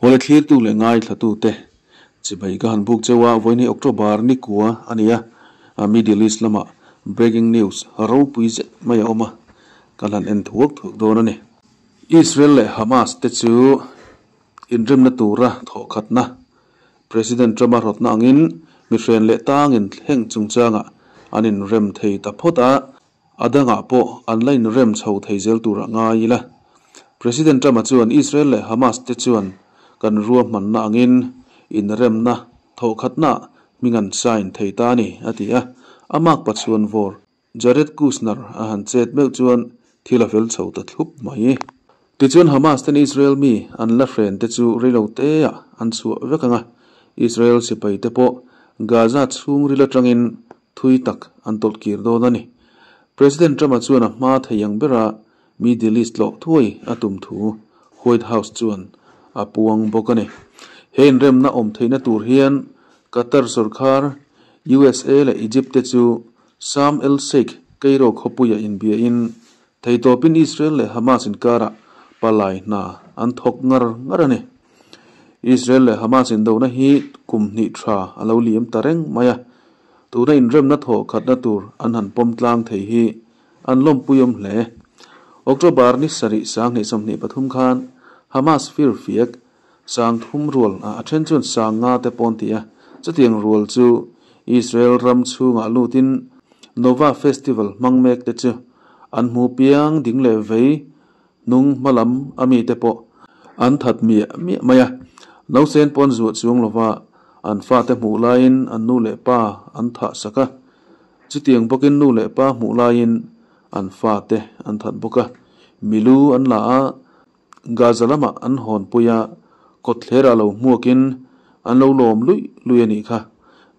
Awle thlirtu leh ngaithlatu te chibai ka han buk cheu a, vawiin hi October ni kua a ni a, Middle East lamah breaking news ropui zet mai a awm a, kan han en thuak thuak dawn a ni. Israel leh Hamas te chu inremna tura thawhkhatna President Trump-a rawtna angin mihren leh tangin thleng chungchangah an inrem thei ta phawt a, A dangah pawh an la inrem chho thei zel turah ngai ila. President Trump-a chuan Israel leh Hamas te chuan kan ruahmanna angin inremna thawhkhatnaah hming an sign thei ta a ni, a ti a. A makpa chhuan vawr Jared Kushner a han chet meuh chuan thil a fel chho ta thlup mai. Tichuan Hamas ten Israel mi an la hren te chu reiloteah an chhuah vek ang a, Israel sipai te pawh Gaza chhungril atangin thui tak an tawlh kir dawn a ni. President Trump-a chuan a hma thei ang bera Middle East tlawh thuai a tum thu White House chuan a puang bawk a ni. He inremna awm theihna tur hian Qatar sorkar, USA leh Egypt te chu Sharm el Sheikh, Cairo khawpuia inbiain theitawpin Israel leh Hamas inkarah palai hna an thawk ngar ngar a ni. Israel leh Hamas indona hi kum hnih tha a lo liam ta reng mai a, tuna inremna thawh khatna tur an han pawm tlang thei hi an lawmpuiawm hle. October ni sarih sanghnih 23 khan Hamas firfiak sang thum rual a then chuan sang nga te pawn ti a, chutiang rual chu Israel ram chhungah lutin Nova Festival hmang mek te chu an hmu piang ding leh vei Hnung hma lam a mite pawh an that miah miah mai a, nausen pawn zuah chuang lova an fate hmuh laiin an nu leh pa an thah sak a, chutiang bawkin nu leh pa hmuh laiin an fate an that bawk a, milu an la a, Gaza lamah an hawnpui a, kawtthlerah lo hmuakin an lo lawm luih luih a nih kha.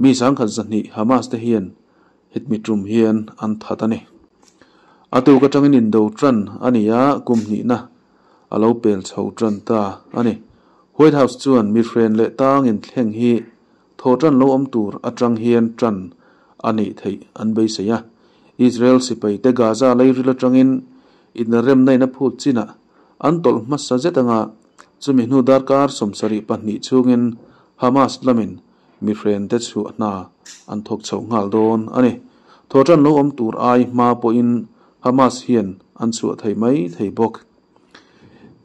Mi sangkhat zahnih Hamas te hian Hetmi tum hian an that a ni. A tuk atangin indo tan a ni a, kum hnihna a lo pel chho tan ta a ni. White House chuan mi hren leh tangin thleng hi thaw tan lo awm tur atang hian tan a nih theih an beisei a. Israel sipaite Gaza leiril atangin inremna in a phut chinah an tawlh hmasa zet anga chumi hnu darkar 72 chhungin Hamas lamin Mi hrente chhuah hna an thawk chhoh nghal dawn a ni. Thawhtan lo awm tur ai hma pawhin Hamas hian an chhuah thei mai thei bawk.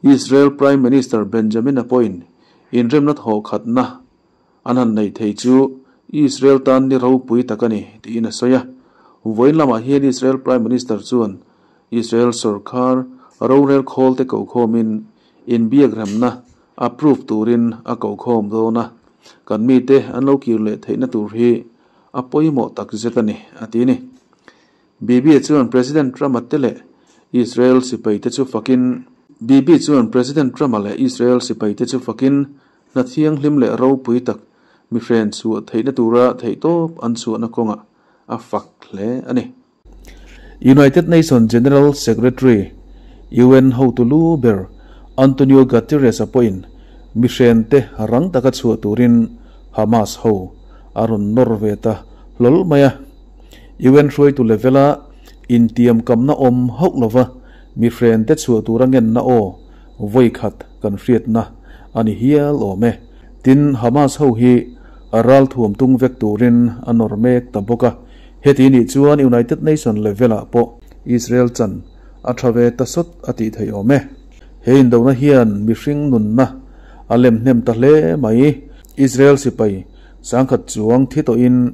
Israel Prime Minister Benjamin a pawhin inremna thawhkhatna an han nei thei chu Israel tan ni ropui tak a ni tiin a sawi a. Vawiin lamah hian Israel Prime Minister chuan Israel sorkar rorel khawlte kokhawmin inbiakremna Approve turin a ko khawm dawn a, kan mite an lo kir leh theihna tur hi a pawimawh tak zet a ni, a ti ni. Bibi chuan President Trump-a te leh Israel sipaite chu fakin Bibi chuan President Trump-a leh Israel sipaite chu fakin hna thianghlim leh ropui tak mihren chhuah theihna tura theihtawp an chhuahna kawngah a fak hle a ni. United Nations General Secretary, UN hotu lu ber Antonio Guterres-a pawhin mihrente rang taka chhuah turin Hamas ho a rawn nawr ve ta hlawl mai a. UN hruaitu level-a intiamkamna awm hauh lova mihrente chhuah tura ngenna aw vawi khat kan hriatna a ni hial awm e. Tin, Hamas ho hi ralthuam tung vek turin a nawr mek ta bawk a. Heti nih chuan United Nation level-ah pawh Israel chan a tha ve ta sawt a tih theih awm e. He indona hian mihring nunna a lem hnem ta hle mai. Israel sipai sangkhat chuang thi tawhin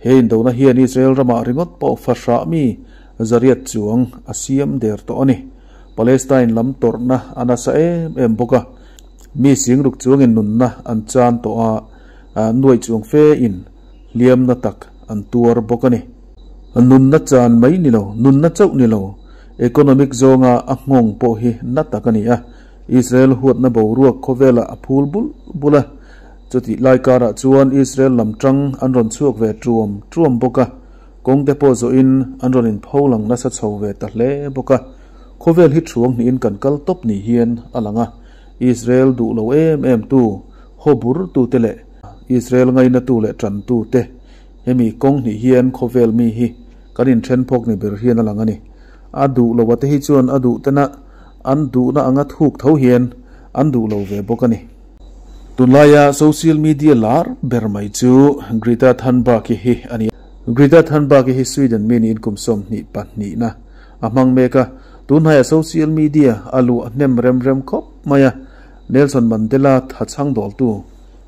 he indona hian Israel ramah ringawt pawh fahrah mi zariat chuang a siam der tawh a ni. Palestine lam tawrhna a nasa em em bawk a, mi singruk chuangin nunna an chan tawh a, nuaih chuang fe in hliamna tak an tuar bawk a ni. Nunna chan mai ni lo, nunna chauh ni lo, economic zawnga a nghawng pawh hi na tak a ni a. Israel huatna boruak khawvelah a phul bul bul a, chutih lai karah chuan Israel lam tang an rawn chhuak ve tuam tuam bawk a, kawng te pawh zawhin an rawn inpho lang nasa chho ve ta hle bawk a. Khawvel hi thuang hnihin kan kal tawp ni hian a lang a, Israel duh lo em em tu, haw bur tute leh Israel ngainatu leh tantute hemi kawng hnih hian khawvel mi hi kan inthen phawk ni ber hian a lang a ni. A duh lo ate hi chuan a duh tena an duhna anga thuk tho hian an duh lo ve bawk a ni. Tunlaia social media lar ber mai chu Greta Thunberg-i hi a ni. Greta Thunberg-i hi Sweden mi niin kum 22 na a hmang mek a. Tunhnaia social media a luah hnem rem rem khawp mai a. Nelson Mandela thachhang dawltu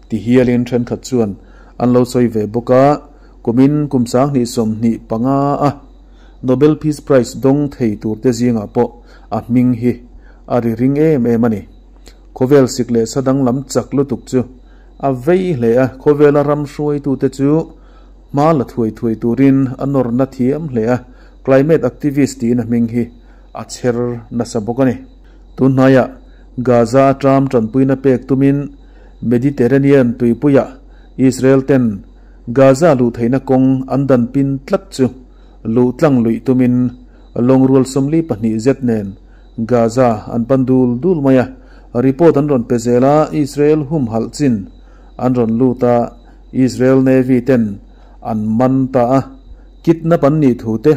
ti hialin thenkhat chuan an lo sawi ve bawk a. Kumin kum 2025 a Nobel Peace Prize dawng thei turte zingah pawh a hming hi a ri ring em em a ni. Khawvel sik leh sa danglam chak lutuk chu a vei hle a, khawvela ram hruaitute chu hma la thuai thuai turin a nawrna thiam hle a, climate activist tiin a hming hi a chher nasa bawk a ni. Tunhnaiah Gaza atram tanpuina pek tumin Mediterranean tuipuiah Israel ten Gaza luh theihna kawng an dan pin tlat chu luh tlang luih tumin lawng rual 42 zet nen Gaza an pan dul dul mai a. Report an rawn pe zel a, Israel humhalh chin an rawn lut a, Israel Navy ten an man ta a, kidnap an nih thu te,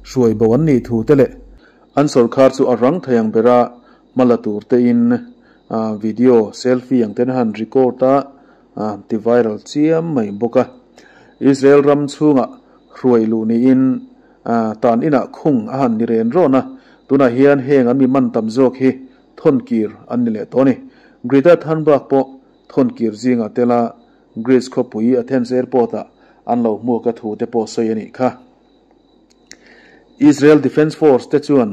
hruai bo an nih thu te leh an sawrkar chu a rang thei ang bera hma la tur te in video selfie ang ten han record a, ti viral chiam mai bawk a. Israel ram chhungah hruai luh niin tan inah khung a han ni ren rawn a, tunah hian heng an mi man tam zawk hi thawn kir an ni leh tawh a ni. Greta Thunberg pawh thawn kir zingah tela Greece khawpui Athens airport ah an lo hmuak a thu te pawh sawi a nih kha. Israel Defence Force te chuan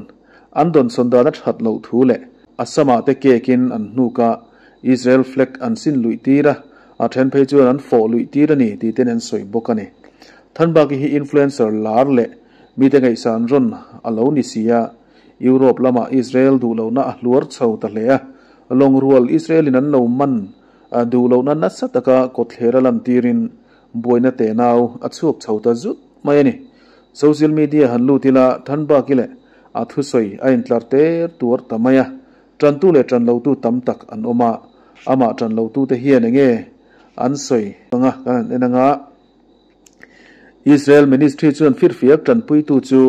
an dawn sawn dan a that loh thu leh a sama te kekin an hnuka Israel flag an sin luih tir a, a then phei chuan an fawh luih tir a ni tih ten an sawi bawk a ni. Thunberg hi influencer lar leh mi te ngaihsan rawn a lo ni si a, Europe lama Israel duh lohna a hluar chho ta hle a, lawng rual Israel in an lo man duh lohna nasa taka kawtthler a lan tirin buaina tenau a chhuak chho ta zut mai a ni. Social media han lut ila Thunberg-i leh a thusawi a intlar ter tuar ta mai a, tantu leh tan lotu tam tak an awm a, amah tan lotu te hian enge an sawi anga kan han en anga. Israel Ministry chuan firfiak tanpuitu chu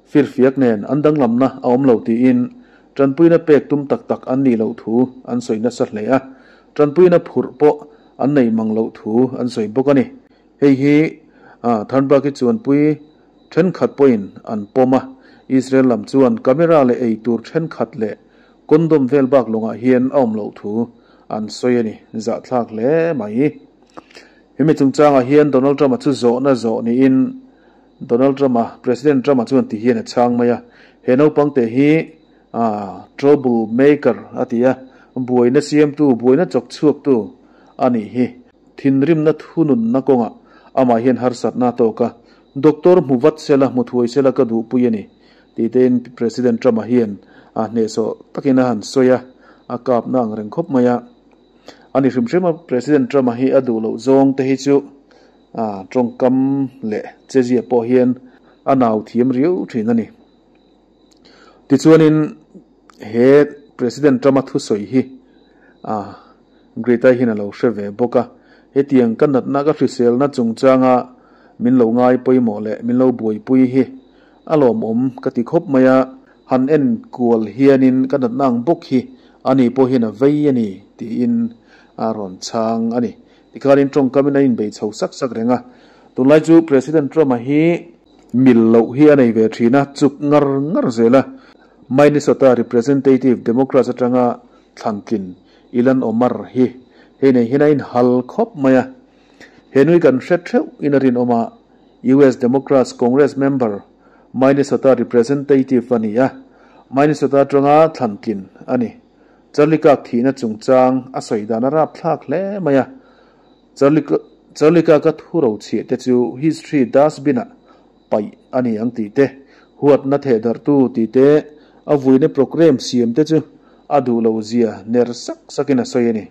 firfiak nen an danglamna a awm lo tiin tanpuina pek tum tak tak an nih loh thu an sawi nasa hle a, tanpuina phurh pawh an nei mang loh thu an sawi bawk a ni. Hei hi Thunberg-i chuanpui thenkhat pawhin an pawm a, Israel lam chuan camera leh ei tur thenkhat leh condom vel bak lawngah hian a awm loh thu an sawi a ni. Zahthlak hle mai. Hemi chungchangah hian Donald Trump-a chu zawhna zawh niin Donald Trump-a President Trump-a chuan ti hian a chhang mai a, he naupang te hi trouble maker a ti a, buaina siamtu, buaina chawk chhuaktu a nih hi. Thinrimna thununna kawngah amah hian harsatna tawk a, doctor hmu vat sela, hmu thuai sela ka duhpui a ni tih tein President Trump-a hian a hnehsawh takin a han sawi a, a kapna ang reng khawp mai a. Ani hrim hrim a President Trump-a hi a duh loh zawng te hi chu tawngkam leh chezia pawh hian a nau thiam riau thin a ni. Tichuanin he President Trump-a thusawi hi Greta hian a lo hre ve bawk a, hetiang ka natna ka hriselna chungchanga min lo ngai pawimawh leh min lo buaipui hi a lawmawm ka ti khawp mai a, han en kual hianin ka natna ang bawk hi ani pawh hian a vei a ni tiin a rawn chhang a ni. Tikhanin tawngkamin a inbei chho sak sak reng a, tunlai chu President Trump-a hi mil loh hi a nei ve thin a, chuk ngar ngar zel a, Minnesota Representative Democrats atanga thlantlin Ilhan Omar hi hei nei hian a inhal khawp mai a, he nui kan hre theuh in a rinawm a, US Democrats Congress member Minnesota Representative a ni a, Minnesota atanga thlantlin a ni. Charlie Kirk thihna chungchang a sawi dan a rap thlak hle mai a, Charlie Kirk a thu ro chhiah te chu history dustbin ah paih a ni ang tih te, huatna thehdarhtu tih te, a vuina program siam te chu a duh lo zia ner sak sakin a sawi a ni.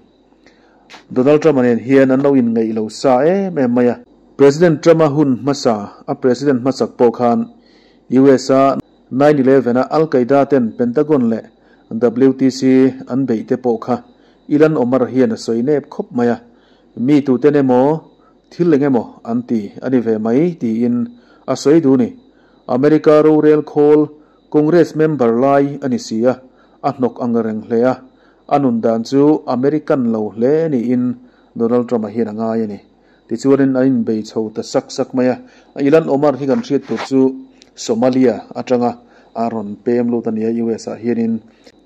Donald Trump-a nen hian an lo inngaih lo sa em em mai a. President Trump-a hun hmasa a President hmasak pawh khan US-a 9/11 a Al-Qaeda ten Pentagon leh WTC an beih te pawh kha Ilhan Omar hian a sawi nep khawp mai a, mi tuten emaw thil eng emaw an ti a ni ve mai tiin a sawi duh ni. America rorel khawl Congress member lai a ni si a, a hnawk ang reng hle a. A nun dan chu American lo hle niin Donald Trump-a hian a ngai a ni. Tichuanin an inbei chho ta sak sak mai a. Ilhan Omar hi kan hriat tur chu Somalia atanga a rawn pem lut a nia US ah hianin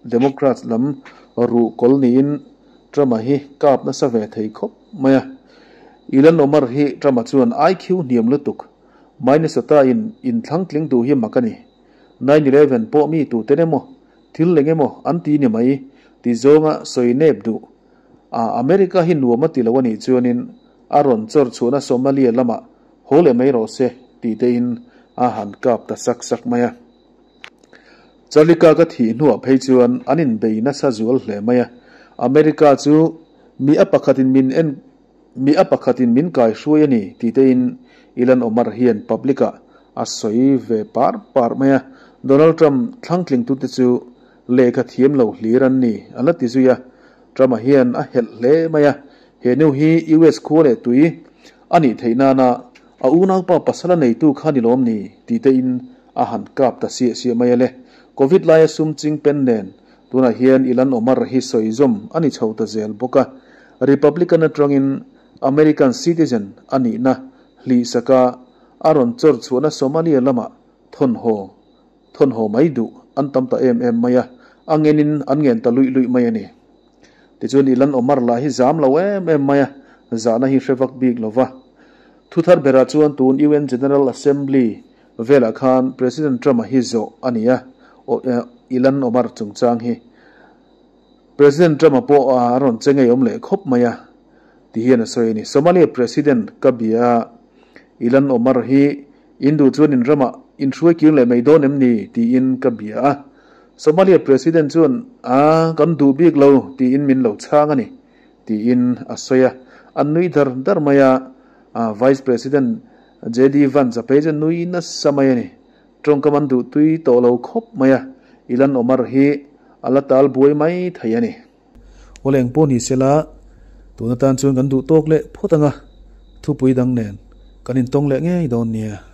Democrats lam ruh kawl niin Trump-a hi kap nasa ve thei khawp mai a. Ilhan Omar hi Trump-a chuan IQ hniam lutuk Minnesota in inthlang tling duh hi mak a ni. 9/11 pawh mi tuten emaw thil eng emaw an ti ni mai ti zawnga sawi nep duh a America hi nuam a ti lo a nih chuanin a rawn chawr chhuahna Somalia lamah haw leh mai rawh se tih tein a han kap ta sak sak mai a. Charlie Kirk a thih hnuah phei chuan an inbei nasa zual hle mai a, America chu mi a pakhatin min en Mi a pakhatin min kai hruai a ni tih tein Ilhan Omar hian public-ah a sawi ve par par mai a, Donald Trump thlangtlingtute chu lehkha thiam lo hlir an ni a la ti zui a, Trump-a hian a helh hle mai a, he nu hi US khua leh tui a nih theih nana a unaupa pasal a neitu kha ni lawm ni tih tein a han kap ta siah siah mai a le. Covid laia sum ching pen nen Tunah hian Ilhan Omar hi sawi zawm a ni chho ta zel bawk a, Republican atangin American citizen a nihna hlihsaka a rawn chawr chhuahna Somalia lamah thawnhaw thawnhaw mai duh an tam ta em em mai a, a ngenin an ngen ta luih luih mai a ni. Tichuan Ilhan Omar lah hi zam lo em em mai a, zahna hi hre vak bik lo va. Thuthar berah chuan tun UN General Assembly Velah khan President Trump-a hi zawh a ni a, Ilhan Omar chungchang hi President Trump-a pawh a rawn che ngeiawm leh khawp mai a, ti hian a sawi a ni. Somalia President ka bia a, Ilhan Omar hi in duh chuan in ramah in hruai kir leh mai dawn em ni? tiin ka bia a. Somalia President chuan, A, kan duh bik lo, tiin min lo chhang a ni, tiin a sawi a. An nui dar dar mai a, Vice President JD Vance a phei chu nui nasa mai a ni. Tawngkam an duh tui tawh lo khawp mai a, Ilhan Omar hi a la tal buai mai thei a ni. Awle eng pawh ni sela, tun atan chuan kan duh tawk leh phawt ang a, thupui dang nen kan intawng leh ngei dawn nia.